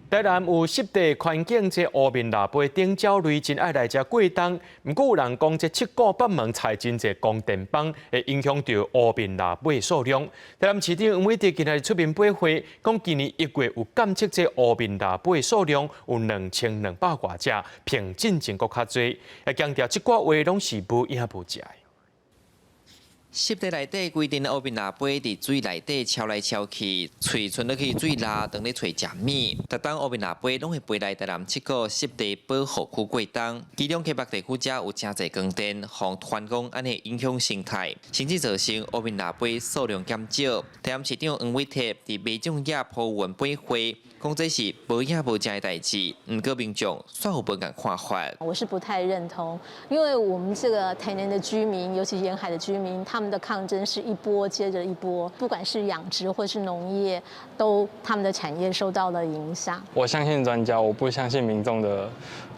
台南有濕地環境，這烏面蜊飛等鳥類真愛來遮過冬。毋過有人講，這七股北門採真濟光電板，會影響著烏面蜊飛數量。台南市長黃偉哲今日出面掰話，講今年1月有監測這烏面蜊飛數量有2200外隻，比進前閣較濟。也強調這寡話攏是無影無跡。濕地內底規陣烏面蜊飛佇水內底超來超去，喙伸落去水內，當咧揣食物。逐冬烏面蜊飛攏會飛來台南七股濕地保護區過冬，其中溪北地區遮有誠濟光電，予傳講按呢會影響生態，甚至造成烏面蜊飛數量減少。台南市長黃偉哲佇麥種業鋪文掰話，講這是無影無跡的代誌，毋過民眾煞有無仝看法。我是不太認同，因為我們這個台南的居民，尤其沿海的居民，他們的抗爭是一波接着一波，不管是養殖或是農業，都他們的產業受到了影響。我相信專家，我不相信民眾的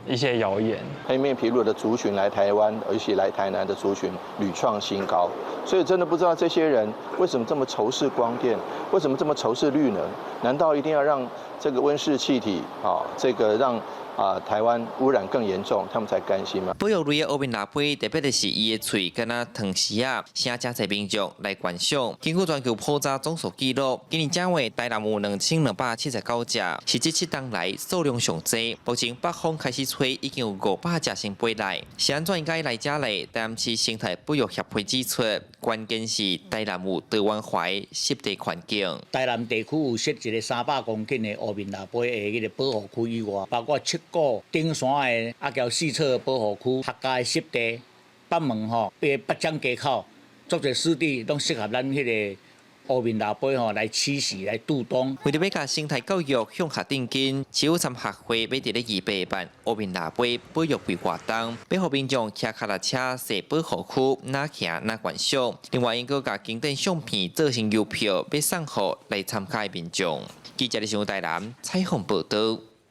一些謠言。黑面琵鷺的族群來台灣，而且來台南的族群屢創新高，所以真的不知道這些人為什麼這麼仇視光電，為什麼這麼仇視綠能？難道一定要讓這個溫室氣體啊，這個讓啊台灣污染更嚴重，他們才甘心嗎？保育類的烏面蜊飛，特別的是伊的喙敢若湯匙仔，吸引誠濟民眾來觀賞。根據全球普查總數記錄，今年正月台南有2279隻，是這7冬來數量上濟。目前北風開始吹，已經有500隻先飛來。是按怎應該來遮咧？台南市生態保育協會指出，關鍵是台南有多元化濕地環境。台南地區有設一個300公頃的烏面蜊飛的彼个保護區以外，包括七股頂山的阿僑四冊保護區、客家的濕地、北門吼，彼個北江街口，足濟濕地攏適合咱彼个烏面蜊飛吼來棲息、來度冬。為著欲共生態教育向下定根，市府參學會欲佇咧預備辦烏面蜊飛保育會活動，欲予民眾騎跤踏車踅保護區，若行若觀賞。另外，𪜶閣共經典相片做成郵票，欲送予來參加的民眾。記者的新聞台南採訪報導。